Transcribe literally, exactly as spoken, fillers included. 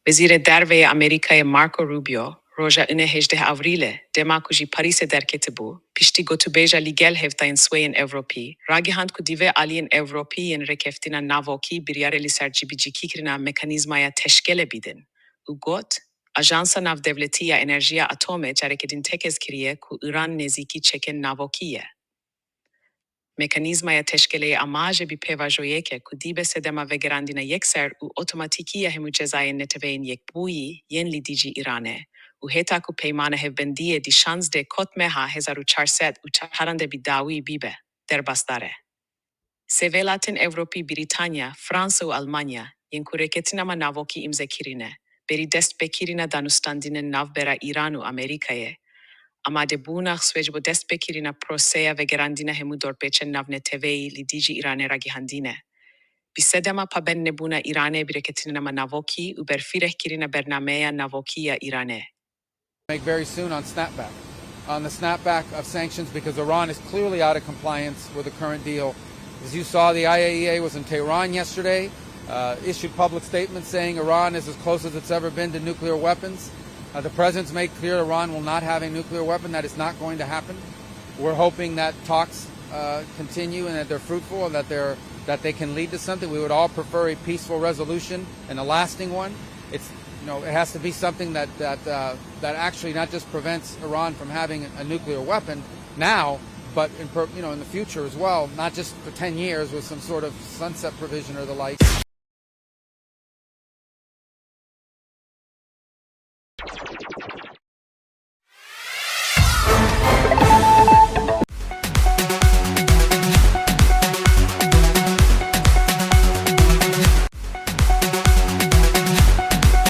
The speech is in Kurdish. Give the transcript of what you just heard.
Wezîrê Derve yê Amerîkayê Marco Rubio, roja ine hejdeh Avrîlê, dema ku ji Parîsê derketibû, piştî gotûbêja li gel hevtayên swê yên Ewropî, ragihand ku divê aliyên Ewropî yên rêkeftina navokî biryarê li ser cîbicîkîkirina mekanîzmaya teşkelê bidin û got, Ajansa Navdewletî ya Enerjiya Atomê careke din tekez kiriye ku Îran nêzîkî çekên navokî ye. Mekanîzmaya teşkeleyê amaje bi pêvajoyeke ku dibe sedema vegerandina yekser û otomatîkî ya hemû cezayên Neteweyên Yekbûyî yên li dijî Îranê û heta ku peymana hevbendiyê di şazdeh kot meha hezar û çar sed û çaran de bi dawî bibe, derbasdar e. Sê welatên Ewropî, Brîtanya, Fransa û Almanya, yên ku rêkeftinama navokî îmze kirine, berî destpêkirina danûstandinên navbera Îran û Amerîkayê, amadebûna xwe ji bo destpêkirina proseya vegerandina hemû dorpêçên navneteweyî li dijî Îranê ragihandine. Bi sedema pabendnebûna Îranê bi rêkeftinama navokî û berfirehkirina bernameya navokî ya Îranê. Make very soon on snapback, on the snapback of sanctions, because Iran is clearly out of compliance with the current deal. As you saw, the I A E A was in Tehran yesterday, uh, issued public statements saying Iran is as close as it's ever been to nuclear weapons. Uh, the president's made clear Iran will not have a nuclear weapon. That is not going to happen. We're hoping that talks uh, continue and that they're fruitful and that they're that they can lead to something. We would all prefer a peaceful resolution and a lasting one. It's you know it has to be something that that uh, that actually not just prevents Iran from having a nuclear weapon now, but in per, you know in the future as well. Not just for ten years with some sort of sunset provision or the like.